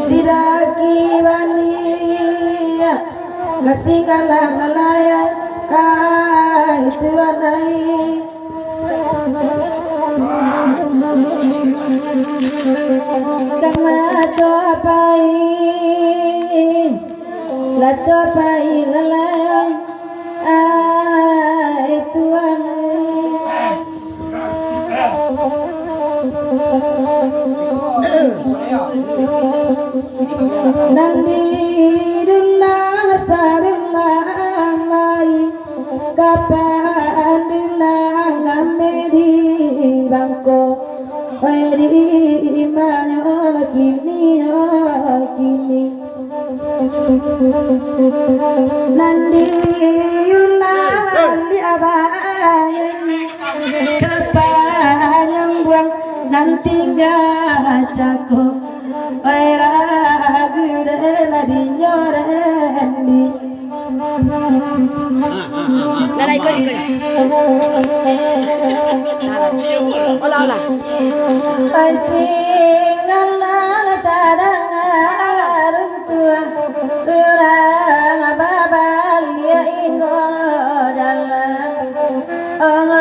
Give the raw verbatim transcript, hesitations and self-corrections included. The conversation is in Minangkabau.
Didaki bani, kasih kalah malaya, ai Tuhan ai. Kama to pai, lato pai lalai, ai Tuhan. Nan di dunia sarulah lai, kapan dunia ngameh di bangko, oi di imanyo kini, yo kini. Nan diulang di abah nyanyi, kapanyambuang nan tingga cako. Oi ragu dek lah dinyo rendi. Lah, lah, ikut, ikut. Olah, olah. Ai singalah tadanga runtuah, urang babaliak ingo jalan. Oh,